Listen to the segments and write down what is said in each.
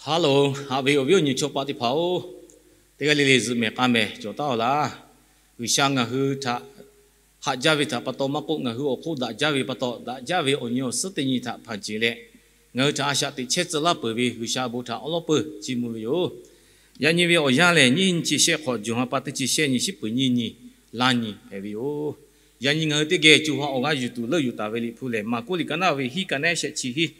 Hello, haꞈ ve awˬ viˉ awˬ nyi chaw paˍ teˇ hpaˍ-oˬ, teˇ g'aˇ le le zuhꞈ mehˍ k'a mehˍ cawˬ taˉ-aw laˇ. G'uiˬsha ngaˬ hui htaꞈ haꞈ jaˇ ve htaꞈ pa taw maˇ k'oˆ, ngaˬ hui awˬ hk'oˆ daꞈ jaˇ ve pa taw, daꞈ jaˇ ve awˬ nyi awˬ suhˉ teˇ nyi htaꞈ hpanˍ ceˬ leh, ngaˬ hui htaꞈ a shaꞈ teꞈ chehˇ tcuh laˇ peuˬ ve G'uiˬsha awˬ bon htaꞈ awˉ lawˉ peuˬ chiˇ mvuh ve yoˬ. Yaꞈ nyi ve awˬ yanˇ lehˬ, nyiˇ hinˉ nyiˇ chi shehˆ hk'awꞈ, June ha pa teˇ chi shehˆ nyi, shiˉ peuˍ nyiˇ nyi, laˇ nyi hpehꞈ ve yoˬ. Yaꞈ nyi ngaˬ hui teˇ geh co ha awˬ g'aˇ yuˬ tuˬ leuˆ yuˬ taˍ ve Liꞈ hpu lehˬ, Maˍkuˆ liꞈ ka naˆ ve hiˉ, ka naˆ shehˆ chi hiˉ.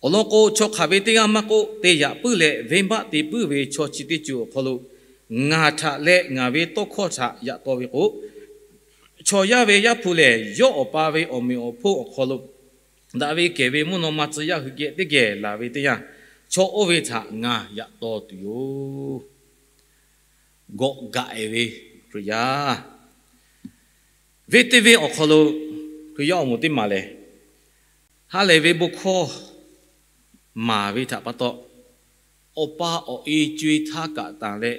Awˬ lawn k'o, chaw hk'aˬ ve teˇ g'aˇ maˇ k'oˆ, te yaꞈ puiˉ leh venˇbaˆ te puiˉ ve chaw chi teˇ co awˬ hk'aw lo ngaˬ htaꞈ leh ngaˬ ve tawˇ hkawˇ htaꞈ yaꞈ taw ve k'o, chaw yaˇ ve Yaˇ hpu lehˬ, yawˇ awˬ pa ve awˬ meꞈ awˬ hponˇ awˬ hk'aw lo daꞈ ve kehˬ ve mvuhˇ naw ma tcuh yaˇ hui geh teˇ geh laˬ ve teˇ yanˇ, chaw oˇ ve htaꞈ ngaˬ yaꞈ taw tuˬ yoˬ. Gawꞈ gaꞈ-e ve Hkriꞈ yaˇ, venˇ teˇ venˇ awˬ hk'aw lo Hkriꞈ yaˇ awˬ moˍ teˇ maˬ lehˬ, ha lehˬ ve bon hkawˇ maˍ ve htaꞈ pa taw, awˬ pa awˬ e co-e htaˇ kaꞈ tanˬ leh,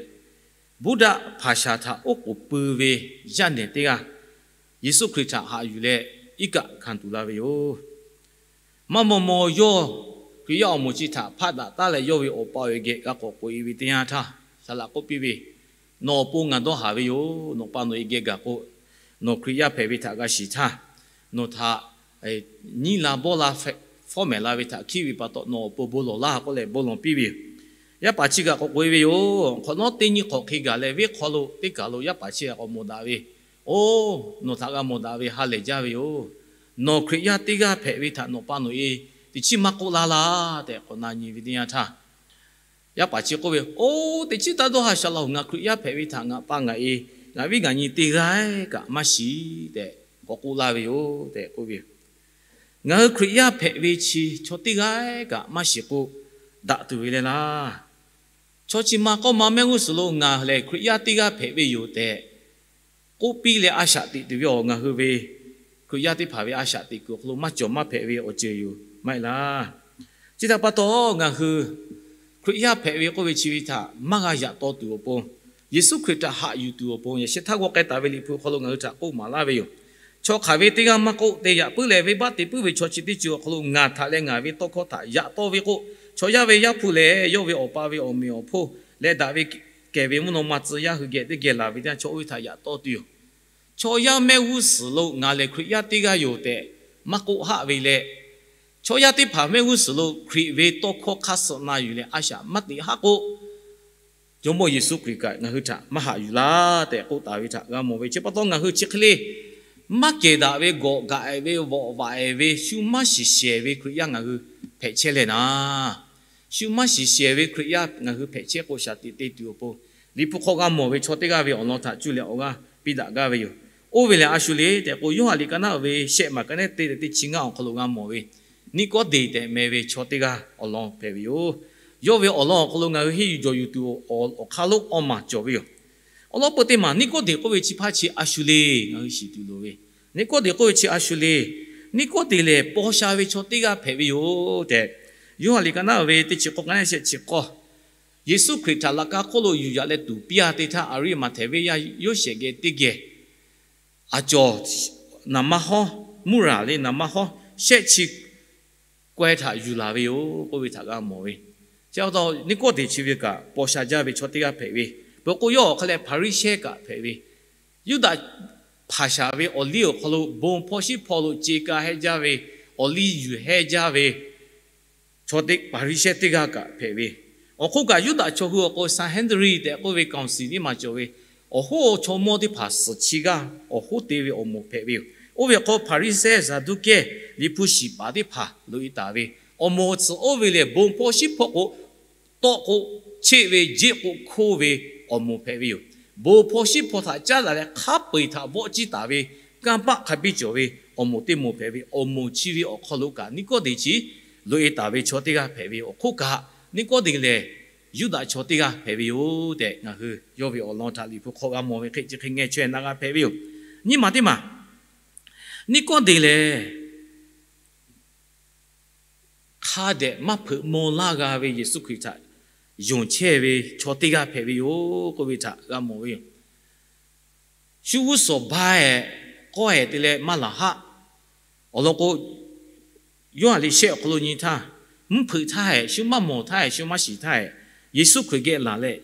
Buddha hpaˍ shaˍ htaꞈ oˉ k'oˍ pui ve yaˇ nehˬ teˇ g'aˇ Yeˍsuˆ Hkriꞈ htaꞈ haꞈ yuˬ leh, iˉ kaˆ hkanˍ tuˬ la ve yoˬ. Maˇ maw maw yawˇ Hkriꞈ yaˇ awˬ moˍ chi htaꞈ hpaˆ daꞈ taˉ leh, yawˇ ve awˬ pa awˬ e geh g'a k'awꞈ k'oꞈ-e ve teˇ yanˇ htaˇ, saˍ laꞈ k'oˆ piˇ ve, Nawˬ awˬ pon ngaˬ dawˇ haˍ ve yoˬ. Nawˬ pa nawˬ e geh gaˬ k'o, nawˬ Hkriꞈ yaˇ hpehꞈ ve htaꞈ g'a shiˍ htaˇ, nawˬ htaꞈ nyiˇ la bawˇ la fawˉ mehˍ la ve htaꞈ hkiˉ ve pa taw, nawˬ awˬ pon bon lawˬ laˇ k'oˆ leh bon lawˬ piˇ ve yoˬ. Yaˇ paˍ chi kaꞈ k'awꞈ k'oꞈ-e ve yoˬ. Hk'awꞈ nawˉ teˇ nyiˇ hk'awꞈ hk'e gaˬ leh, venˇ hk'aw lo teˇ kaˬ lo yaˇ paˍ chi kaꞈ k'awꞈ mawˬ daꞈ ve, Oˇ, nawˬ htaꞈ g'a mawˬ daꞈ ve ha lehˬ jaˇ ve yoˬ. Nawˬ Hkriꞈ yaˇ teˇ g'aˇ hpehꞈ ve htaꞈ nawˬ pa nawˬ e teꞈ chiˉ maˇ k'oˆ laˇ laˇ tehꞈ k'awꞈ na nyi ve teˇ yanˇ htaˇ, yaˇ paˍ chi k'oˆ ve, Oˇ, teꞈ chiˉ taˇ dawˇ haˍ, Saˍ laꞈ-oˬ, ngaˬ Hkriꞈ yaˇ hpehꞈ ve htaꞈ ngaˬ pa ngaˬ e, ngaˬ viˉ ngaˬ nyi teˇ g'aˇ kaꞈ maˇ shiˍ tehꞈ k'awꞈ k'oˆ laˇ ve yoˬ tehꞈ k'oˆ ve yoˬ. Ngaˬ hui Hkriꞈ yaˇ hpehꞈ ve chi chaw teˇ g'aˇ kaꞈ maˇ shiˍ k'o, daꞈ tuˬ ve leh laˇ. Chaw chi ma k'awˇ ma mehˆ g'uˇ suhˍ lo ngaˬ lehˬ Hkriꞈ yaˇ teˇ g'aˇ hpehꞈ ve yoˬ tehꞈ k'oˆ piˇ leh a shaꞈ teꞈ tuˬ ve awˬ, ngaˬ hui ve Hkriꞈ yaˇ teˇ hpaˍ ve a shaꞈ teꞈ kuiˬ awˬ hk'aw lo maˇ cawˬ maˇ hpehꞈ ve awˬ ceuˬ yoˬ maˇ heˆ laˇ. Chi htaꞈ pa taw, ngaˬ hui Hkriꞈ yaˇ hpehꞈ ve k'oˆ ve chi ve htaꞈ maˇ g'a yaꞈ taw tuˬ awˬ pon, Yeˍsuˆ Hkriꞈ htaꞈ haꞈ yuˬ tuˬ awˬ pon, yaꞈ sheh htaˇ g'aw k'ai taˍ ve Liꞈ hpu awˬ hk'aw lo ngaˬ hui htaꞈ k'oˆ maˍ laˇ ve yoˬ. Chaw hk'aˬ ve teˇ g'aˇ maˇ k'oˆ, te yaꞈ puiˉ leh venˇbaˆ te puiˉ ve chaw chi teˇ co awˬ hk'aw lo ngaˬ htaꞈ leh ngaˬ ve tawˇ hkawˇ htaꞈ yaꞈ taw ve k'o, chaw yaˇ ve Yaˇ hpu lehˬ, yawˇ ve awˬ pa ve awˬ meꞈ awˬ hponˇ leh daꞈ ve kehˬ ve mvuhˇ naw ma tcuh yaˇ hui geh teˇ geh laˬ ve teˇ yanˇ, chaw oˇ ve htaꞈ yaꞈ taw tuˬ yoˬ. Chaw yaˇ mehˆ g'uˇ suhˍ lo ngaˬ lehˬ Hkriꞈ yaˇ teˇ g'aˇ yoˬ tehꞈ maˇ k'oˆ haˆ ve leh, chaw yaˇ teˇ hpaˍ mehˆ g'uˇ suhˍ lo Hkriꞈ ve tawˇ hkawˇ hk'aˇ suh na yuˬ leh a shaꞈ maˇ teꞈ haˆ k'o, Jawˇmawˇ Yeˍsuˆ Hkriꞈ kaꞈ ngaˬ hui htaꞈ maˇ haꞈ yuˬ laˇ tehꞈ k'oˆ taˍ ve htaꞈ g'a mawˬ ve chi pa taw, ngaˬ hui chi hk'e le maˇ kehˬ daꞈ ve, gawꞈ gaꞈ-e ve, vawꞈ vaꞈ-e ve, shu maˇ shiˍ shehˍ ve Hkriꞈ yaˇ ngaˬ hui hpehꞈ chehˇ leh naˍ, shu maˇ shiˍ shehˍ ve Hkriꞈ yaˇ ngaˬ hui hpehꞈ chehˇ k'o, shaˍ tiꞈ te tuˬ awˬ pon, Liꞈ hpu hk'aw g'a mawˬ ve chaw teˇ g'aˇ ve awˬ lawn htaꞈ cuˇ leh awˬ g'aˇ piˇ daꞈ gaˇ ve yoˬ. Oˇ ve lehˬ a shu le tehꞈ k'o, Yoˇhanˬ liꞈ ka naˆ ve shehˆ maˬ ka naˆ teˇ leh teˇ chi ngaˇ awˬ hk'aw lo g'a mawˬ ve, Niˆkawˇdeˍ tehꞈ meh ve chaw teˇ g'aˇ awˬ lawn hpehꞈ ve yoˬ. Yawˇ ve awˬ lawn awˬ hk'aw lo ngaˬ hui henˇ yuˬ jawˬ yuˬ tuˬ awˬ hk'aˇ lonˉ awˇ maˬ cawˬ ve yoˬ. Awˬ lawn peuˬ teˇ maˬ, Niˆkawˇdeˍ k'oˆ ve chi hpaˇ chi a shu le, ngaˬ hui shiˍ tuˬ loˍ ve. Niˆkawˇdeˍ k'oˆ ve chi a shu le. Niˆkawˇdeˍ lehˬ paw sha ve chaw teˇ g'aˇ hpehꞈ ve yoˬ tehꞈ, Yoˇhanˬ liꞈ ka naˆ ve teˇ chi k'awˇ ka naˆ shehˆ chi k'awˇ, Yeˍsuˆ Hkriꞈ htaꞈ laꞈ ka hk'oˆ lo yuˬ yaꞈ leh tuˍ piˇ-a teˇ htaˇ, Aˍriˆmaꞈhtehˍ venˇ yaˇ Yoˇsehꞈ geh teˇ geh, aˬ cawˬ naˍ maˇ hawˉ, muˇraˍ le naˍ maˇ hawˉ shehˆ chi kawehˇ htaꞈ yuˬ laˬ ve yoˬ k'oˆ ve htaꞈ g'a mawˬ ve. Chi pa taw, Niˆkawˇdeˍ chi ve kaꞈ paw sha jaˇ ve chaw teˇ g'aˇ hpehꞈ ve, peuˬ k'o yawˇ awˬ hk'aˇ leh Hpaˍriˍsehˇ kaꞈ hpehꞈ ve, Yuˇdaꞈ hpaˍ shaˍ ve awˬ liˇ awˬ hk'aw lo bon hpawˇ shiˉ hpawˇ lo ce ka hehˇ jaˇ ve, awˬ liˇ yuˬ hehˇ jaˇ ve chaw teˇ, Hpaˍriˍsehˇ teˇ g'aˇ kaꞈ hpehꞈ ve, awˬ hk'oˆ kaꞈ Yuˇdaꞈ chaw hui awˬ k'o Sanhedrin tehꞈ k'oˆ ve council teˇ maˬ cawˬ ve, awˬ hoˉ chaw mawˇ teˇ hpaˍ suhˍ chi g'aˇ awˬ hoˉ te ve awˬ moˍ hpehꞈ ve yoˬ. Oˇ ve hk'aw Hpaˍriˍsehˇ, Zaˍduˆkehˇ, Liꞈ hpu shiˍ paˍ teˇ hpaˍ loꞈ-e taˍ ve, awˬ moˍ awˬ tsuhˍ oˇ ve lehˬ bon hpawˇ shiˉ hpawˇ k'o tawˆ k'o cheˆ ve, jeˆ k'o hkoˇ ve awˬ moˍ hpehꞈ ve yoˬ. Bon hpawˇ shiˉ hpawˇ htaꞈ caˉ daꞈ leh hk'a peu-eˬ htaꞈ vawˆ ciˇ taˍ ve, kanˇ paˆ hk'a biˇ cawˬ ve awˬ moˍ teˇ moˍ hpehꞈ ve, awˬ moˍ chi ve awˬ hk'aw lo kaꞈ Niˆkawˇdeˍ chi loꞈ-e taˍ ve chaw teˇ g'aˇ hpehꞈ ve, awˬ hk'oˆ kaꞈ Niˆkawˇdeˍ lehˬ Yuˇdaꞈ chaw teˇ g'aˇ hpehꞈ ve yoˬ tehꞈ, ngaˬ hui yawˇ ve awˬ lawn htaꞈ Liꞈ hpu hk'aw g'a mawˬ ve hk'e chi hk'e ngeh chaweh na g'a hpehꞈ ve yoˬ. Nyiˇ maˬ teˇ maˬ, Niˆkawˇdeˍ lehˬ hk'a dehꞈ maˇ hpeuꞈ maw laˇ g'a ve Yeˍsuˆ Hkriꞈ htaꞈ yonˍ chehˇ ve chaw teˇ g'aˇ hpehꞈ ve yoˬ k'oˆ ve htaꞈ g'a mawˬ ve yoˬ. Shu g'uˇ suhˍ ba-ehˍ k'awˇ-ehˍ te leh maˇ laˬ haˆ. Awˬ lawn k'o, Yoˇhanˬ liꞈ shehˆ awˬ hk'aw lo nyi htaˇ, mvuhˇ hpeuꞈ htaˇ, shu maˇ mawˬ htaˇ, shu maˇ shiˍ htaˇ, Yeˍsuˆ Hkriꞈ geh laˬ leh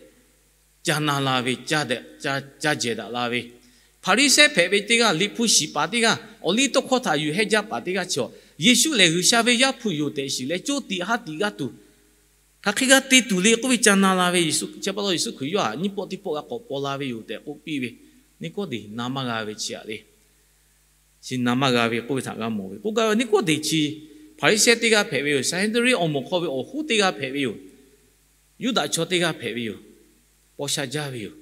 ca na la ve, ca jehˬ daꞈ la ve, Hpaˍriˍsehˇ hpehꞈ ve teˇ g'aˇ, liꞈ hpu shiˍ paˍ teˇ g'aˇ, awˬ liˇ tawˇ hkawˇ htaꞈ yuˬ heh jaˇ paˍ teˇ g'aˇ chi, Yeˍsuˆ lehˬ G'uiˬsha ve Yaˇ hpu yoˬ tehꞈ shiˍ leh, coˇ tiꞈ haˉ tiꞈ g'aˇ tuˬ hk'aˬ hk'e g'a te tuˬ le k'oˆ ve ca na la ve, chi pa taw Yeˍsuˆ Hkriꞈ yawˇ htaꞈ nyiˇ pawˆ teˇ pawˆ g'a k'awꞈ paw la ve yoˬ tehꞈ k'oˆ piˇ ve, Niˆkawˇdeˍ na maˇ g'a ve chi aꞈ le. Chi na maˇ g'a ve k'oˆ ve htaꞈ g'a mawˬ ve. K'oˆ gaˇ ve, Niˆkawˇdeˍ chi Hpaˍriˍsehˇ teˇ g'aˇ hpehꞈ ve yoˬ. Saˍhenˍdriˆ awˬ moˍ hk'aw ve awˬ hoˉ teˇ g'aˇ hpehꞈ ve yoˬ. Yuˇdaꞈ chaw teˇ g'aˇ hpehꞈ ve yoˬ. Paw sha jaˇ ve yoˬ.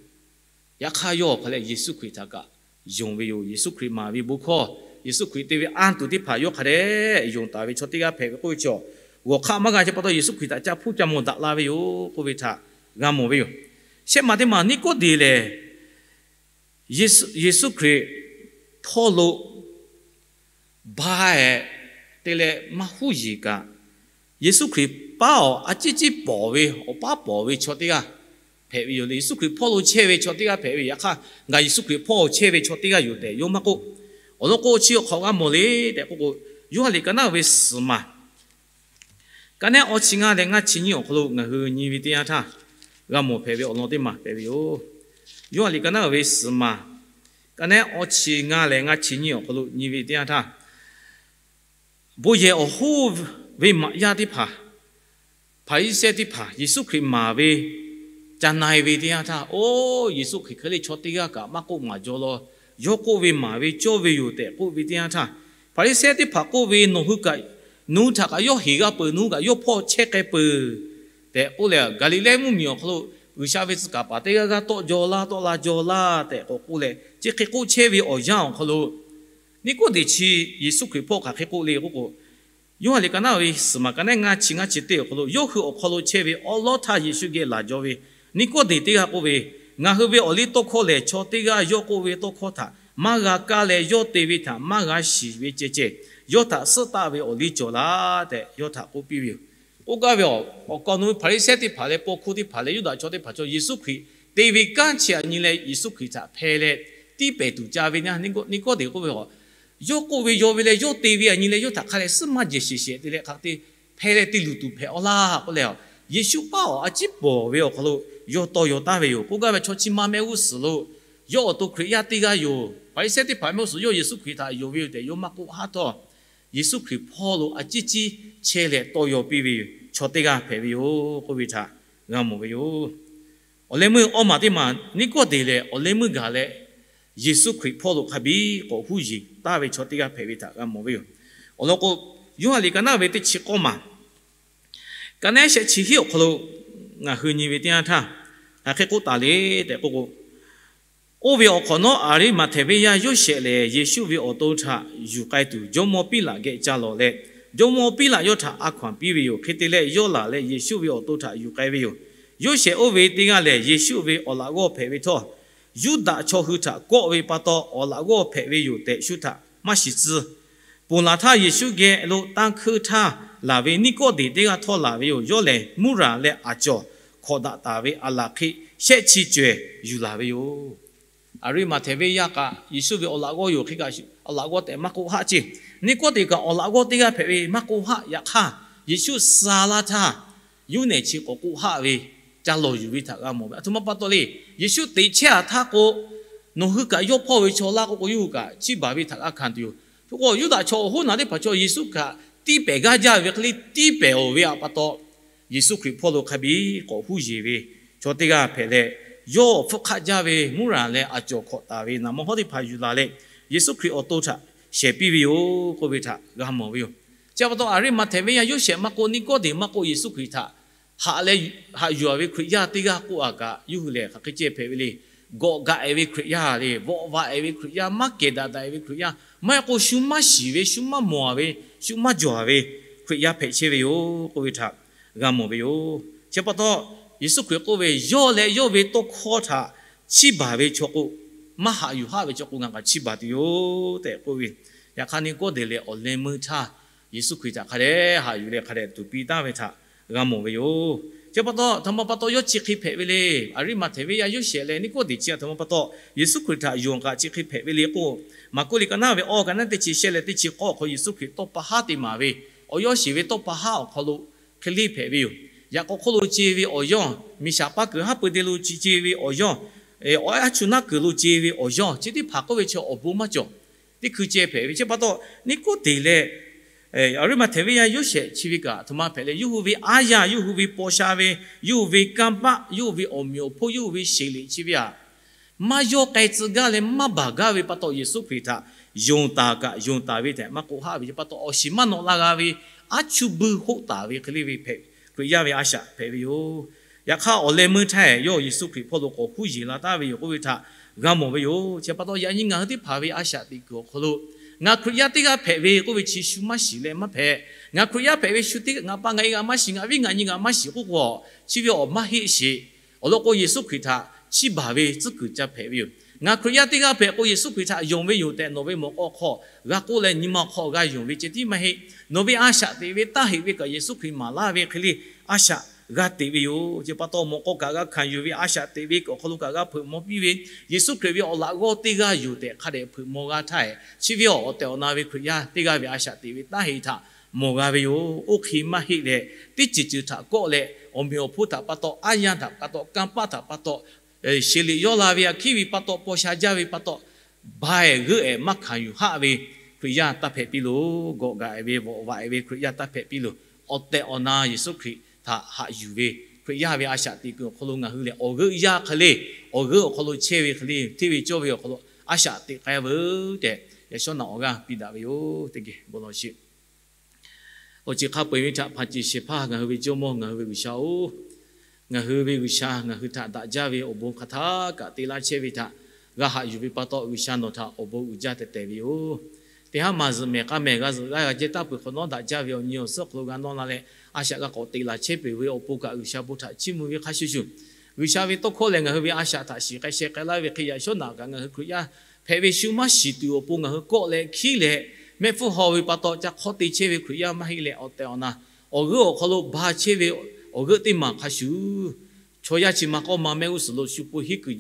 Yaꞈ hk'aˇ yawˇ awˬ hk'aw leh Yeˍsuˆ Hkriꞈ htaꞈ kaꞈ yonˍ ve yoˬ. Yeˍsuˆ Hkriꞈ maˍ ve bon hkawˇ, Yeˍsuˆ Hkriꞈ te ve anˇ tuˬ teˇ hpaˍ yawˇ hk'a dehꞈ yonˍ taˍ ve chaw teˇ g'aˇ hpehꞈ ve k'oˆ ve chi, g'awˬ hk'aˆ maˇ g'a. Chi pa taw Yeˍsuˆ Hkriꞈ htaꞈ ca hpuˇ ca mawˬ daꞈ la ve yoˬ k'oˆ ve htaꞈ g'a mawˬ ve yoˬ. Shehˆ maˬ teˇ maˬ Niˆkawˇdeˍ lehˬ, Yeˍsuˆ Hkriꞈ hpawˇ lo ba ehˍ te leh maˇ huˉ yeˬ kaꞈ, Yeˍsuˆ Hkriꞈ paˉ awˬ a ciˉ ciˉ pawˍ ve, awˬ paˉ pawˍ ve chaw teˇ g'aˇ hpehꞈ ve yoˬ le. Yeˍsuˆ Hkriꞈ hpawˇ lo chehˇ ve chaw teˇ g'aˇ hpehꞈ ve. Yaꞈ hk'aˇ, ngaˬ Yeˍsuˆ Hkriꞈ hpawˇ chehˇ ve chaw teˇ g'aˇ yoˬ tehꞈ yawˇ maˇ k'oˆ. Awˬ lawn k'o, chi awˬ hk'awꞈ g'a mawˬ le tehꞈ k'oˆ k'o, Yoˇhanˬ liꞈ ka naˉ ve suhˍ maˬ ka neˉ awˇ chi ngaˇ leh ngaˇ chi nyiˇ awˬ hk'aw lo ngaˬ hui nyi ve teˇ yanˇ htaˇ, g'a mawˬ hpehꞈ ve awˬ lawn teˇ maˬ hpehꞈ ve yoˬ. Yoˇhanˬ liꞈ ka naˉ ve suhˍ maˬ ka neˉ awˇ chi ngaˇ leh ngaˇ chi nyiˇ awˬ hk'aw lo nyi ve teˇ yanˇ htaˇ, bon yehˬ awˬ hoˉ ve maꞈ yaˇ teˇ hpaˍ, Hpaˍriˍsehˇ teˇ hpaˍ Yeˍsuˆ Hkriꞈ maˍ ve ca na-e ve teˇ yanˇ htaˇ, Oˇ, Yeˍsuˆ Hkriꞈ hk'e le chaw teˇ g'aˇ kaꞈ maˇ k'oˆ maˍ jaw law. Yawˇ k'oˆ ve maˍ ve cawˇ ve yoˬ tehꞈ k'oˆ ve teˇ yanˇ htaˇ, Hpaˍriˍsehˇ teˇ hpaˍ k'oˆ ve, Nawˬ hui kaꞈ, nawˬ hui htaꞈ kaꞈ yawˇ heˍ g'a peuˬ, nawˬ hui kaꞈ yawˇ hpawˇ chehˇ k'ai peuˬ tehꞈ k'oˆ leh, Gaˍliˍlehˇ mvuhˇmiˬ awˬ hk'aw lo G'uiˬsha ve tcuh kaˍ paˍ teˇ g'aˇ g'aˇ tawˆ jaw laˇ, tawˆ la jaw laˇ tehꞈ k'awꞈ k'oˆ leh, chi hk'e k'oˆ chehˇ ve awˬ yanˇ awˬ hk'aw lo, Niˆkawˇdeˍ chi Yeˍsuˆ Hkriꞈ hpawˇ hk'aˬ hk'e k'oˆ le k'oˆ k'o, Yoˇhanˬ liꞈ ka naˉ ve suhˍ maˬ ka neˉ ngaˇ chi ngaˇ chi teˇ awˬ hk'aw lo, yawˇ hui awˬ hk'aw lo chehˇ ve awˉ lawˉ htaˇ Yeˍsuˆ geh laˬ jaw ve Niˆkawˇdeˍ teˇ g'aˇ k'oˆ ve, Ngaˬ hui ve awˬ liˇ tawˇ hkawˇ lehˬ, chaw teˇ g'aˇ yawˇ k'oˆ ve tawˇ hkawˇ htaꞈ maˇ g'a kaˇ leh, yawˇ te ve htaꞈ maˇ g'a shiˍ ve ceh ceh, yawˇ htaꞈ suhˆ taˆ ve awˬ liˇ cawˬ laˇ tehꞈ yawˇ htaꞈ k'oˆ piˇ ve yoˬ. K'oˆ gaˇ ve, awˬ, awˬ kaw nu Hpaˍriˍsehˇ teˇ hpaˍ leh paw hkuˇ teˇ hpaˍ leh Yuˇdaꞈ chaw teˇ hpaˍ chaw Yeˍsuˆ Hkriꞈ te ve kanˉ chi aꞈ nyi leh Yeˍsuˆ Hkriꞈ htaꞈ hpeh leh tiˇ pehˍ tuˬ ca ve Niˆkawˇdeˍ k'oˆ ve, Yawˇ k'oˆ ve yaw ve leh yawˇ te ve aꞈ nyi leh yawˇ htaꞈ hk'a leh suhˉ maˇ jehˬ sheˍ sheˍ te leh hk'aˬ hk'e te hpeh leh te luˬ tuˬ hpehꞈ-aw laˇ k'oˆ leh, Yeˍsuˆ paˉ awˬ a ciˉ pawˍ ve awˬ hk'aw lo yawˇ tawˇ yaw taˍ ve yoˬ. K'oˆ gaˇ ve, chaw chi ma mehˆ g'uˇ suhˍ lo yawˇ awˬ to Hkriꞈ yaˇ teˇ g'aˇ yoˬ. Hpaˍriˍsehˇ teˇ hpaˍ mehˆ g'uˇ suhˍ yawˇ Yeˍsuˆ Hkriꞈ htaꞈ yonˍ ve yoˬ tehꞈ yawˇ maˇ k'oˆ haˉ htawˇ, Yeˍsuˆ Hkriꞈ hpawˇ lo a ciˉ ciˉ chehˇ leh tawˇ yaw piˇ ve chaw teˇ g'aˇ hpehꞈ ve yoˬ k'oˆ ve htaꞈ g'a mawˬ ve yoˬ. Awˬ leh meuˇ awˇ maˬ teˇ maˬ Niˆkawˇdeˍ lehˬ, awˬ leh meuˇ gaˬ leh Yeˍsuˆ Hkriꞈ hpawˇ lo hk'a biˇ k'awꞈ huˉ yeˬ taˍ ve chaw teˇ g'aˇ hpehꞈ ve htaꞈ g'a mawˬ ve yoˬ. Awˬ lawn k'o, Yoˇhanˬ liꞈ ka naˉ ve teˇ chi k'awˇ maˬ ka neˉ shehˆ chi hiˉ awˬ hk'aw lo ngaˬ hui nyi ve teˇ yanˇ htaˇ, hk'aˬ hk'e k'oˆ taˍ le tehꞈ k'oˆ k'o, Oˇ ve awˬ hk'awꞈ nawˉ Aˍriˆmaꞈhtehˍ venˇ yaˇ Yoˇsehꞈ lehˬ, Yeˍsuˆ ve awˬ to htaꞈ yuˬ k'ai tuˬ jawˇmawˇ Piˉlaꞈ geh ca lawˬ leh, jawˇmawˇ Piˉlaꞈ yawˇ htaꞈ a hkaw-anˬ piˇ ve yoˬ. Hk'e te leh, yawˇ laˬ leh Yeˍsuˆ ve awˬ to htaꞈ yuˬ k'ai ve yoˬ. Yoˇsehꞈ oˇ ve teˇ g'aˇ lehˬ, Yeˍsuˆ ve awˬ laꞈ g'awˇ hpehꞈ ve htawˇ, Yuˇdaꞈ chaw hui htaꞈ kawˆ ve pa taw awˬ laꞈ g'awˇ hpehꞈ ve yoˬ tehꞈ shu htaꞈ maˇ shiˍ tcuh. Ponˬ laˬ htaˇ, Yeˍsuˆ geh lo tanˇ hkuinˇ htaˇ laˬ ve Niˆkawˇdeˍ teˇ g'aˇ htawˇ laˬ ve yoˬ. Yawˇ lehˬ, mvuhˇ raˬ leh aˬ cawˬ hkawꞈ daꞈ taˍ ve aˬ laˬ hk'e shehˆ chi cawehˬ yuˬ laˬ ve yoˬ. Aˍriˆmaꞈhtehˍ venˇ yaˇ kaꞈ Yeˍsuˆ ve awˬ laꞈ g'awˇ yoˬ. Hk'e kaꞈ awˬ laꞈ g'awˇ tehꞈ maˇ k'oˆ haˆ ceˇ. Niˆkawˇdeˍ kaꞈ awˬ laꞈ g'awˇ teˇ g'aˇ hpehꞈ ve maˇ k'oˆ haˆ. Yaꞈ hk'aˇ, Yeˍsuˆ suh laˇ htaˇ, yuˇ nehˬ chi k'awꞈ k'oˆ haˆ ve ca lawˬ yuˬ ve htaꞈ g'a mawˬ ve. Aˬ htoꞈ ma pa taw le. Yeˍsuˆ teꞈ chehˇ-a htaˇ k'o, Nawˬ hui kaꞈ yawˇ hpawˇ ve chaw laˇ k'oˆ k'o, yawˇ hui kaꞈ chiˇ baˬ ve htaꞈ g'a hkanˍ tuˬ yoˬ. Hk'e k'o, Yuˇdaꞈ chaw awˬ hoˉ naˬ teˇ hpaˍ chaw Yeˍsuˆ kaꞈ tiˇ pehˍ gaˇ jaˇ ve hk'e le, tiˇ pehˍ-oˬ ve pa taw, Yeˍsuˆ Hkriꞈ hpawˇ lo hk'a biˇ k'awꞈ huˉ yeˬ ve chaw teˇ g'aˇ hpehꞈ leh, yawˇ hpfuhˆ hk'aˆ jaˇ ve mvuhˇ raˬ leh aˬ cawˬ hkawꞈ taˍ ve naˍ ma hawˉ teˇ hpaˍ yuˬ laˬ leh, Yeˍsuˆ Hkriꞈ awˬ to htaꞈ shehˍ piˇ ve yoˬ k'oˆ ve htaꞈ g'a mawˬ ve yoˬ. Chi pa taw, Aˍriˆmaꞈhtehˍ venˇ yaˇ Yoˇsehꞈ maˇ k'oˆ, Niˆkawˇdeˍ maˇ k'oˆ, Yeˍsuˆ Hkriꞈ htaꞈ haꞈ leh haꞈ yuˬ-a ve Hkriꞈ yaˇ teˇ g'aˇ k'oˆ-a kaꞈ, yawˇ hui lehˬ hk'aˬ hk'e ceh hpehꞈ ve le. Gawꞈ gaꞈ-e ve Hkriꞈ yaˇ le, vawꞈ vaꞈ-e ve Hkriꞈ yaˇ, maˇ kehˬ daꞈ daꞈ-e ve Hkriꞈ yaˇ, maˇ heˆ k'o shu maˇ shiˍ ve, shu maˇ mawˬ-a ve, shu maˇ jawˬ-a ve Hkriꞈ yaˇ hpehꞈ chehˇ ve yoˬ k'oˆ ve htaꞈ g'a mawˬ ve yoˬ. Chi pa taw, Yeˍsuˆ Hkriꞈ k'oˆ ve, Yawˇ leh yawˇ ve tawˇ hkawˇ htaꞈ chiˇ baˬ ve chaw k'o, maˇ haꞈ yuˬ haˆ ve chaw k'o, ngaˬ kaꞈ chiˇ baˬ tuˬ yoˬ tehꞈ k'oˆ ve. Yaꞈ hk'aˇ, Niˆkawˇdeˍ lehˬ awˬ leh meuˇ htaˇ Yeˍsuˆ Hkriꞈ htaꞈ hk'a dehꞈ haꞈ yuˬ leh hk'a dehꞈ tuˍ piˇ taˍ ve htaꞈ g'a mawˬ ve yoˬ. Chi pa taw, aˬ htoꞈ ma pa taw yawˇ chi hk'e hpehꞈ ve le. Aˍriˆmaꞈhtehˍ venˇ yaˇ Yoˇsehꞈ leh Niˆkawˇdeˍ chi aˬ htoꞈ ma pa taw Yeˍsuˆ Hkriꞈ htaꞈ yonˍ kaꞈ chi hk'e hpehꞈ ve le k'o, Maˍkuˆ liꞈ ka naˉ ve awˇ ka naˉ teˇ chi shehˆ leh teˇ chi k'awˇ awˬ hk'aw lo Yeˍsuˆ Hkriꞈ tawˇ pa haˉ te maˍ ve, awˬ yawˇ shiˍ ve tawˇ pa haˉ awˬ hk'aw lo hk'e le hpehꞈ ve yoˬ. Yaꞈ k'aw hk'oˆ lo ce ve awˬ yawˇ, miˬ shaˍ paˇ kuiˬ haˉ pui te lo ce ve awˬ yawˇ, awˬ ehˉ chuˇ naˉ kuiˬ lo ce ve awˬ yawˇ chi teˇ hpaˍ k'oˆ ve chi awˬ bon maˇ cawˬ. Teˇ hkui ceh hpehꞈ ve chi pa taw, Niˆkoˆdeˍ leh Aˍriˆmaꞈhtehˍ venˇ yaˇ Yoˇsehꞈ chi ve kaꞈ aˬ htoꞈ ma hpehꞈ leh, yawˇ hui ve aˉ yaˇ, yawˇ hui ve paw sha ve, yawˇ hui ve kanˇ paˆ, yawˇ hui ve awˬ meꞈ awˬ hponˇ, yawˇ hui ve sheˍ liꞈ chi ve aꞈ, maˇ yawˇ k'ai tcuh gaˇ leh maˇ baˬ gaˇ ve pa taw, Yeˍsuˆ Hkriꞈ htaꞈ yonˍ taˍ kaꞈ yonˍ taˍ ve tehꞈ maˇ k'oˆ haˆ ve chi pa taw, awˬ shiˍ maˇ nawꞈ la g'a ve, aˉ chuˇ buiˇ hoˆ taˍ ve hk'e le ve hpehꞈ, Hkriꞈ yaˇ ve a shaꞈ hpehꞈ ve yoˬ. Yaꞈ hk'aˇ, awˬ leh meuˇ htaˇ yawˇ Yeˍsuˆ Hkriꞈ hpawˇ lo k'awꞈ huˉ yeˬ la taˍ ve yoˬ k'oˆ ve htaꞈ g'a mawˬ ve yoˬ. Chi pa taw, yaꞈ nyi ngaˬ hui teˇ hpaˍ ve a shaꞈ teꞈ kuiˬ awˬ hk'aw lo, ngaˬ Hkriꞈ yaˇ teˇ g'aˇ hpehꞈ ve k'oˆ ve chi shu maˇ shiˍ leh maˇ hpehꞈ. Ngaˬ Hkriꞈ yaˇ hpehꞈ ve shu teˇ g'aˇ, ngaˬ pa ngaˬ e g'aˇ maˇ shiˍ, ngaˬ viˉ ngaˬ nyi g'aˇ maˇ shiˍ k'oˆ k'o, chi ve awˬ maˇ heˆ sheˍ. Awˬ lawn k'o, Yeˍsuˆ Hkriꞈ htaꞈ chiˇ baˬ ve tcuhˉ kuiˬ ca hpehꞈ ve yoˬ. Ngaˬ Hkriꞈ yaˇ teˇ g'aˇ hpehꞈ k'o, Yeˍsuˆ Hkriꞈ htaꞈ yonˍ ve yoˬ tehꞈ nawˬ ve mawꞈ k'aw hk'aw g'a k'oˆ leh, nyi ma awˬ hk'aw g'a yonˍ ve ceh tiˉ maˇ heˆ. Nawˬ ve a shaꞈ teꞈ ve taˇ heꞈ ve kaꞈ, Yeˍsuˆ Hkriꞈ maˍ laˇ ve hk'e le a shaꞈ g'a teꞈ ve yoˬ. Chi pa taw, mawꞈ k'aw kaꞈ g'a hkanˍ yuˬ ve, a shaꞈ teꞈ ve awˬ hk'aw lo kaꞈ g'a hpeuꞈ maw piˇ ve, Yeˍsuˆ Hkriꞈ ve awˬ laꞈ g'awˇ teˇ g'aˇ yoˬ tehꞈ hk'a dehꞈ hpeuꞈ maw g'a htaˇ, chi ve awˬ tehˬ awˬ na ve Hkriꞈ yaˇ teˇ g'aˇ ve a shaꞈ teꞈ ve taˇ heꞈ htaꞈ mawˬ g'a ve yoˬ. Oˇ hk'e maˇ heˆ leh, teˇ ceuˬ ceuˬ htaꞈ kawˆ leh, awˬ meꞈ awˬ hponˇ htaꞈ pa taw, aˉ yaˇ htaꞈ pa taw, kanˇ paˆ htaꞈ pa taw, sheˍ liꞈ yawˇ la ve aꞈ hkiˉ ve pa taw, paw sha jaˇ ve pa taw, ba ehˍ g'euˆ ehˍ maˇ hkanˍ yuˬ haˆ ve Hkriꞈ yaˇ taˇ hpehꞈ piˇ loˬ. Gawꞈ gaꞈ ve, vawꞈ vaꞈ ve Hkriꞈ yaˇ taˇ hpehꞈ piˇ loˬ. Awˬ tehˬ awˬ na Yeˍsuˆ Hkriꞈ htaꞈ haꞈ yuˬ ve Hkriꞈ yaˇ ve a shaꞈ teꞈ kuiˬ awˬ hk'aw lo ngaˬ hui lehˬ, awˬ g'euˆ yaˇ hk'e le, awˬ g'euˆ awˬ hk'aw lo chehˇ ve hk'e le, hteˇ ve cawˇ ve awˬ hk'aw lo a shaꞈ teꞈ k'ai veuˬ tehꞈ, yaꞈ shawˉ naꞈ awˬ g'aˇ piˇ daꞈ ve yoˬ. Teˇ geh bon lawˬ sheˍ. Awˬ ceuˬ hk'a peu-eˬ ve htaꞈ hpanˍ ceˬ shehˍ hpaˇ ngaˬ hui ve Jawˇmawˇ, ngaˬ hui ve G'uiˬsha-oˬ, ngaˬ hui ve G'uiˬsha ngaˬ hui htaꞈ daꞈ jaˇ ve awˬ bon hk'aˬ htaˇ kaꞈ te laˇ chehˇ ve htaꞈ g'a haꞈ yuˬ ve pa taw, G'uiˬsha nawˬ htaꞈ awˬ bon uiˍ jaˇ tehꞈ tehˬ ve yoˬ. Teˇ haˉ maˬ zuhꞈ mehˍ k'a mehˍ g'a zuhꞈ g'aˇ g'a jehˇ taˇ peuˬ hk'awꞈ nawˉ daꞈ jaˇ ve awˬ nyi awˬ suhˉ hk'aw lo g'a nawˇ la leh, a shaꞈ g'a k'awꞈ teꞈ laˬ chehˇ peuˬ ve awˬ pon kaꞈ, G'uiˬsha bon htaꞈ chiˇ mvuh ve hk'a shuˍ shuˍ, G'uiˬsha ve tawˇ hkawˇ lehˬ, ngaˬ hui ve a shaꞈ htaꞈ shiˍ k'ai sheh k'ai laˇ ve hk'e, yaꞈ shawˉ naꞈ kaꞈ ngaˬ hui Hkriꞈ yaˇ hpehꞈ ve shu maˇ shiˍ tuˬ awˬ pon ngaˬ hui kawˆ leh hkiˉ leh, mehˆ hpfuhˇ haw ve pa taw ca hk'awˇ te chehˇ ve Hkriꞈ yaˇ maˇ heˆ leh, awˬ tehˬ awˬ na awˬ g'euˆ awˬ hk'aw lo ba chehˇ ve awˬ g'euˆ teˇ maˬ hk'a shuˍ, chaw yaˇ chi ma k'awˇ ma mehˆ g'uˇ suhˍ lo shu po hiˉ kuiˬ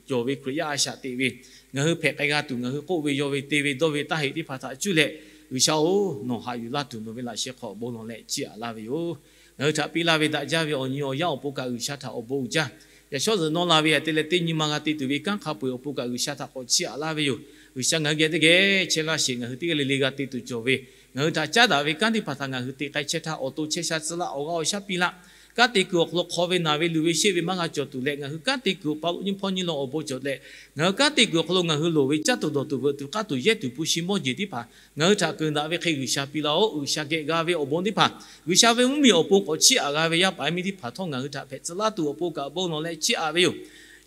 cawˬ ve Hkriꞈ yaˇ a shaꞈ teꞈ ve, ngaˬ hui hpehꞈ k'ai g'a tuˬ, ngaˬ hui k'oˆ ve, yaw ve, te ve, dawˇ ve taˇ heꞈ teˇ hpaˍ htaꞈ cuˇ leh, G'uiˬsha-oˬ, nawˬ haꞈ yuˬ laˇ tuˬ nawˬ ve laꞈ sheh hk'aw bon lawˬ leh chiˇ aꞈ laˇ ve yoˬ. Ngaˬ hui htaꞈ piˇ laˇ ve daꞈ jaˇ ve awˬ nyi awˬ yanˇ awˬ pon kaꞈ G'uiˬsha htaꞈ awˬ bon uiˍ jaˇ. Yaꞈ shawˉ zuhꞈ nawˇ la ve aꞈ te leh teˇ nyi ma g'a te tuˬ ve kanˉ hk'a peu-eˬ awˬ pon kaꞈ G'uiˬsha htaꞈ k'awꞈ chiˇ aꞈ laˇ ve yoˬ. G'uiˬsha ngaˬ hui geh teˇ geh chehˇ laˇ sheˍ. Ngaˬ hui teˇ g'aˇ le le g'a te tuˬ cawˬ ve, ngaˬ hui htaꞈ caˉ daꞈ ve kanˉ teˇ hpaˍ htaꞈ ngaˬ hui te k'ai chehˇ htaˇ, awˬ to chehˇ sha tcuh laˇ, awˬ g'aˇ awˬ shaˉ piˇ laˇ. Kanˉ te kuiˬ awˬ hk'aw lo hk'aw ve naˬ ve luˬ ve sheˆ ve maˇ g'a cawˬ tuˬ leh, ngaˬ hui kanˉ te kuiˬ awˬ pa lo nyiˇ hpawˇ nyiˇ lawn awˬ bon cawˬ leh, ngaˬ hui kanˉ te kuiˬ awˬ hk'aw lo ngaˬ hui loˍ ve caˇ tuˬ dawˬ tuˬ veuꞈ tuˬ k'aˇ tuˬ yehˇ tuˬ hpu shi mawˇ jeˬ teˇ hpaˍ ngaˬ hui htaꞈ keunˍ daꞈ ve hk'e G'uiˬsha piˇ laˇ-oˆ. G'uiˬsha geh g'a ve awˬ bon teˇ hpaˍ, G'uiˬsha ve mvuhˇ miˬ awˬ pon k'awꞈ chiˇ aꞈ g'a ve yaˇ paˍ yaˇ miˇ teˇ hpaˍ htawˇ ngaˬ hui htaꞈ hpehꞈ tcuh laˇ tuˬ awˬ pon kaꞈ bon lawˬ leh chiˇ aꞈ ve yoˬ.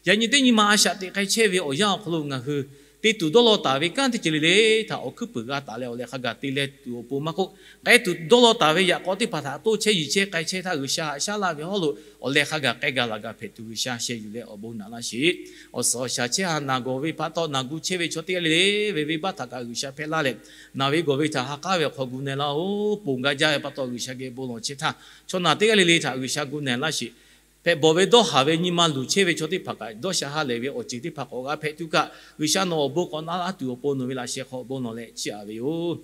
Yaꞈ nyi teˇ nyi ma a shaꞈ teꞈ k'ai chehˇ ve awˬ yanˇ awˬ hk'aw lo ngaˬ hui te tuˬ dawˇ law taˍ ve kanˉ teˇ ceuˬ le le htaꞈ awˬ hkuiˉ puiˍ g'a taˍ leh awˬ leh hk'a gaˬ te leh tuˬ awˬ pon maˇ k'oˆ, k'ai tuˬ dawˇ law taˍ ve yaꞈ k'aw teˇ hpaˍ htaꞈ toˇ chehˇ yuˬ chehˇ k'ai chehˇ htaˇ, G'uiˬsha haꞈ shaˉ laˇ ve hawˉ lo awˬ leh hk'a gaˬ k'ai gaˬ laˬ gaˬ hpehꞈ tuˬ G'uiˬsha sheh yuˬ leh awˬ bon naꞈ laˇ sheˍ. Awˬ suhˍ awˬ shaˍ chehˇ ha naˬ gawˬ ve pa taw, naˬ gu chehˇ ve chaw teˇ g'aˇ le le ve venˇbaˆ htaꞈ kaꞈ G'uiˬsha hpehˇ laˇ leh, naˬ ve gawˬ ve htaꞈ ha k'aˉ ve awˬ hk'aw gu na-e laˇ-oˬ. Ponˬ gaˇ jaˇ ve pa taw G'uiˬsha geh bon lawˬ chehˇ htaˇ, chaw naˬ teˇ g'aˇ le le htaꞈ G'uiˬsha gu na-e laˇ sheˍ. Hpehꞈ bawˬ ve dawˇ haˍ ve nyi ma luˬ chehˇ ve chaw teˇ hpaˍ kaꞈ dawˇ sha ha lehˬ ve awˬ ceuˬ teˇ hpaˍ k'awꞈ g'a hpehꞈ tuˬ kaꞈ, G'uiˬsha nawˬ awˬ bon k'awꞈ na laˇ tuˬ awˬ pon nawˬ ve laꞈ sheh hk'aw bon lawˬ leh chiˇ aꞈ ve yoˬ.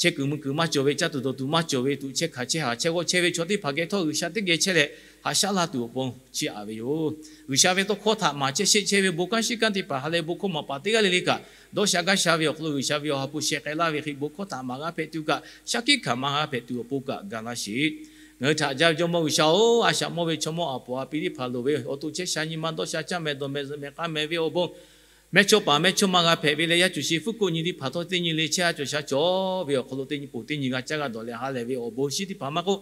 Chehˇ kuiˬ mui kuiˬ maˇ cawˬ ve, caˇ tuˬ dawˬ tuˬ maˇ cawˬ ve, tuꞈ chehˇ hkanˍ chehˇ haˍ chehˇ g'awˇ chehˇ ve chaw teˇ hpaˍ geh htawˇ G'uiˬsha teˇ geh chehˇ leh haꞈ shaˉ laˇ tuˬ awˬ pon chiˇ aꞈ ve yoˬ. G'uiˬsha ve tawˇ hkawˇ htaꞈ maˍ chehˇ sheˆ chehˇ ve bon kanˉ shiˉ kanˉ teˇ hpaˍ ha leh bon hkawˇ maˍ paˍ teˇ g'aˇ le le kaꞈ, dawˇ sha gaˇ sha ve awˬ hk'aw lo G'uiˬsha ve awˬ ha hpu sheh k'ai laˇ ve hk'e bon hkawˇ htaꞈ maˍ g'a hpehꞈ tuˬ kaꞈ, shaˉ hkiˆ hkanˍ maˇ g'a hpehꞈ tuˬ awˬ pon kaꞈ ga laˇ sheˍ. Ngaˬ hui htaꞈ jaˇ ve Jawˇmawˇ G'uiˬsha-oˬ, a shaꞈ mawˇ ve chaw mawˇ aˬ poˍ a pi teˇ hpaˍ loˍ ve awˬ to chehˇ sha nyi ma dawˇ sha caˇ mehˍ dawˬ mehˍ zuhꞈ mehˍ k'a mehˍ ve awˬ bon mehˇchawˇ paˍ mehˇchawˇma g'a hpehꞈ ve leh, yaˇ cuˬ shi fuˉ koˆ nyi teˇ hpaˍ htawˇ teˇ nyi le chehˇ ha cawˬ sha cawˬ ve awˬ hk'aw lo teˇ nyi ponˬ teˇ nyi g'a caˇ g'a dawˬ leh ha lehˬ ve awˬ bon shinˉ teˇ hpaˍ maˇ k'oˆ,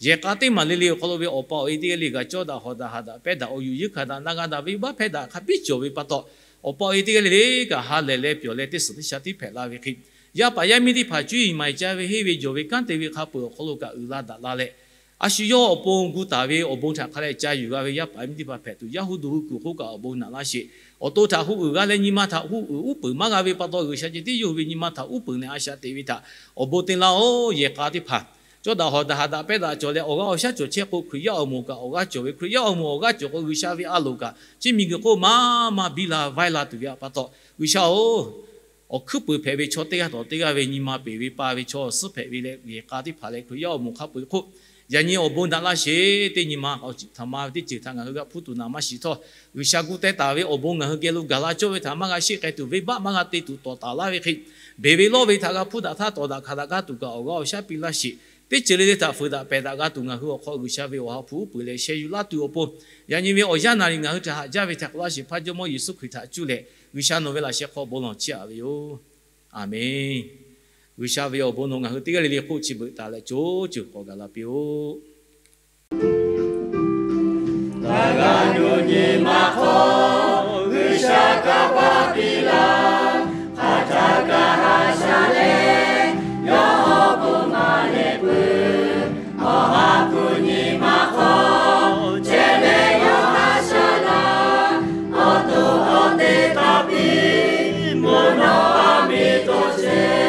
yehˬ k'a teˇ maˬ le le awˬ hk'aw lo ve awˬ pa awˬ e teˇ g'aˇ le kaꞈ cawˇ daꞈ hawˍ daꞈ haꞈ daꞈ pehˇ daꞈ awˬ yuˬ yeunˇ hkanˍ daꞈ na g'a daꞈ ve baˆ hpehˇ daꞈ hk'a biˇ cawˬ ve pa taw, awˬ pa awˬ e teˇ g'aˇ le le kaꞈ ha lehˬ leh pyawˬ leh teˇ suhˍ teˇ sha tiˉ hpehꞈ la ve hk'e, yaˇ paˍ yaˇ miˇ teˇ hpaˍ cuˇ yiˍ maˍ yiˍ ca ve henˇ ve jawˬ ve kanˉ te ve hk'a peu-eˬ awˬ hk'aw lo kaꞈ uiˍ la daꞈ la leh, a shu yawˇ awˬ pon gu taˍ ve awˬ bon htaꞈ hk'a leh ca yuˬ g'a ve yaˇ paˍ yaˇ miˇ teˇ hpaˍ hpehꞈ tuˬ, yaˇ huˉ duˬ hui kuiˬ hk'oˆ kaꞈ awˬ bon naꞈ laˇ sheˍ. Awˬ to htaꞈ huˉ uiˍ g'a leh nyi ma htaꞈ huˉ uiˍ uˉ peunˍ maˇ g'a ve pa taw, G'uiˬsha ceh tiˉ yawˇ hui ve nyi ma htaꞈ uˉ peunˍ leh a shaꞈ teꞈ ve htaꞈ awˬ bon te laˇ-oˬ. Yehˬ k'a teˇ hpaˍ cawˇ daꞈ hawˍ daꞈ haꞈ daꞈ pehˇ daꞈ cawˬ leh awˬ g'aˇ awˬ shaˉ cawˬ chehˇ k'o, Hkriꞈ yaˇ awˬ moˍ kaꞈ awˬ g'aˇ cawˬ ve, Hkriꞈ yaˇ awˬ moˍ awˬ g'aˇ cawˬ k'o, G'uiˬsha ve a loˍ kaꞈ chi miˬguiˬ k'oˆ maˇ maˇ biˇ la vaiˇ la tuˬ ve pa taw, G'uiˬsha-oˬ, awˬ hkuiˉ puiˍ hpehꞈ ve chaw teˇ g'aˇ tawˬ teˇ g'aˇ ve nyi ma peˬ ve pa ve chaw awˬ suhˉ hpehꞈ ve leh, yehˬ k'a teˇ hpaˍ leh Hkriꞈ yaˇ awˬ moˍ hk'a peu-eˬ hk'oˆ Yaꞈ nyi awˬ bon daꞈ laˇ sheˍ. Teˇ nyi ma awˬ ceuˬ htaꞈ ma ve teˇ ceuˬ htaꞈ ngaˬ hui g'a hpuˇ tuˬ naˍ maˇ shiˍ htawˇ, G'uiˬsha gu teh taˍ ve awˬ bon ngaˬ hui geh lo gaˬ la cawˇ ve htaꞈ maˇ g'a sheˆ k'ai tuˬ, venˇbaˆ maˇ g'a te tuˬ tawˍ taˍ laˇ ve hk'e, beˬ ve lawˇ ve htaꞈ g'a hpuˇ daꞈ htaˇ, tawˍ daꞈ hkanˍ daꞈ g'aˇ tuˬ kaꞈ awˬ g'aˇ awˬ shaˉ piˇ laˇ sheˍ. Teˇ ceuˬ le le htaꞈ fuiˍ daꞈ pehˬ daꞈ g'a tuˬ ngaˬ hui awˬ hk'aw G'uiˬsha ve awˬ ha hpu uˉ peunˍ leh sheh yuˬ laˇ tuˬ awˬ pon, yaꞈ nyi ve awˬ yanˇ naˍ riˍ ngaˬ hui htaꞈ haꞈ jaˇ ve htaꞈ k'oˆ laˇ sheˍ hpaˇ Jawˇmawˇ Yeˍsuˆ Hkriꞈ htaꞈ cuˇ leh G'uiˬsha nawˬ ve laꞈ sheh hk'aw bon lawˬ chiˇ aꞈ ve yoˬ. Aˬmenˍ. G'uiˬsha ve awˬ bon nawˬ ngaˬ hui teˇ g'aˇ le le hk'oˆ chi beuꞈ taˍ leh co ceuˬ k'awꞈ gaˬ la piˇ-oˆ. Taˇ g'a nuˇ nyi ma hk'aw G'uiˬsha kaˇ paˇ piˇ laˇ, hk'aˬ htaˇ kaꞈ haꞈ shaˉ leh, yawˇ awˬ bon maˍ leh peuˬ. Awˬ ha hpu nyi ma hk'aw chehˇ leh yawˇ haꞈ shaˉ laˇ, awˬ to awˬ te taˍ piˇ, mvuhˇ naw aˬ miˍ to chehˇ.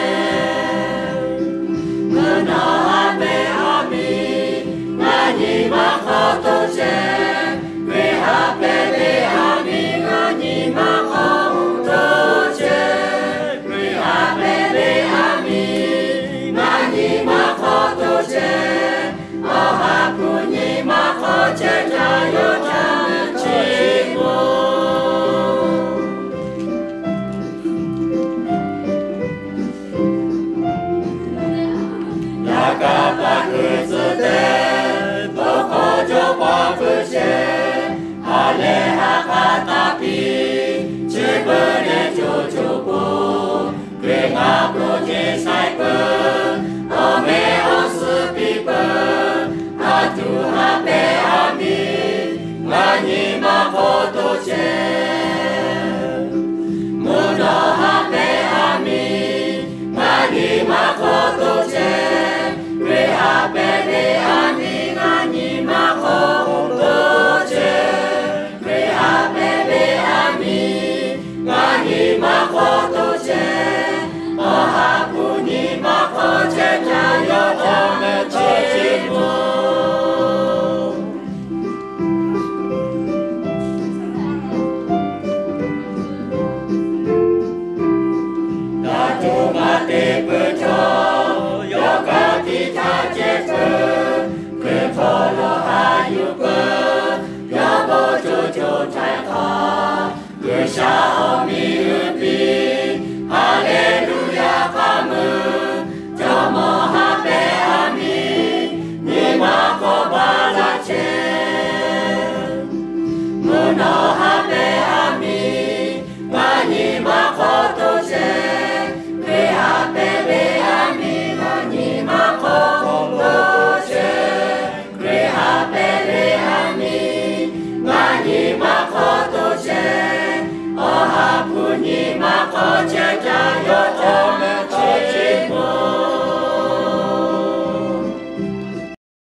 Mvuhˇ naw haꞈ pehˇ aˬ miˍ, ngaˬ nyi ma hk'aw to chehˇ. Hkriꞈ haꞈ pehˇ ve aˬ miˍ, ngaˬ nyi ma hk'aw to chehˇ. Hkriꞈ haꞈ pehˇ ve aˬ miˍ, ngaˬ nyi ma hk'aw to chehˇ. Awˬ ha hpu nyi ma hk'aw chehˇ caˇ yawˇ ca chi moˍ. Yaꞈ hk'aˇ paˍ hkui tcuh tehꞈ, to hk'aw cawˇ paˍ peuˬ chehˇ. Ha lehˬ ha k'a taˍ piˇ, chi beuꞈ leh co co poˬ. Hkriꞈ ngaˬ hpu ce shaiˍ peuˬ, awˬ meh awˬ suhˍ piˇ peuˬ. Aˬ tuˬ haꞈ pehˇ aˬ miˍ, ngaˬ nyi ma hk'aw to chehˇ. Mvuhˇ naw haꞈ pehˇ aˬ miˍ, ngaˬ nyi ma hk'aw to chehˇ. Hkriꞈ haꞈ pehˇ ve aˬ miˍ, ngaˬ nyi ma hk'aw to chehˇ. Hkriꞈ haꞈ pehˇ ve aˬ miˍ, ngaˬ nyi ma hk'aw to chehˇ. Awˬ ha hpu nyi ma hk'aw chehˇ caˇ yawˇ ca meh chehˇ chi moˍ. Daꞈ tuˬ maˇ te peuˬ chaw, yawˇ kaꞈ tiꞈ htaˇ ceh peuˬ. Hkui hk'aw lo haꞈ yuˬ peuˬ, yawˇ bon co co htaiˍ hk'aˇ, G'uiˬsha awˬ miˬ uiˍ piˇ. Haˍleˍluˇyaˍ k'aˇ meuˇ, Jawˇmawˇ haꞈ pehˇ aˬ miˍ, nyi ma hk'aw baˬ laˇ chehˇ. Mvuhˇ naw haꞈ pehˇ aˬ miˍ, ngaˬ nyi ma hk'aw to chehˇ. Hkriꞈ haꞈ pehˇ ve aˬ miˍ, ngaˬ nyi ma hk'aw to chehˇ. Hkriꞈ haꞈ pehˇ ve aˬ miˍ, ngaˬ nyi ma hk'aw to chehˇ. Awˬ ha hpu nyi ma hk'aw chehˇ caˇ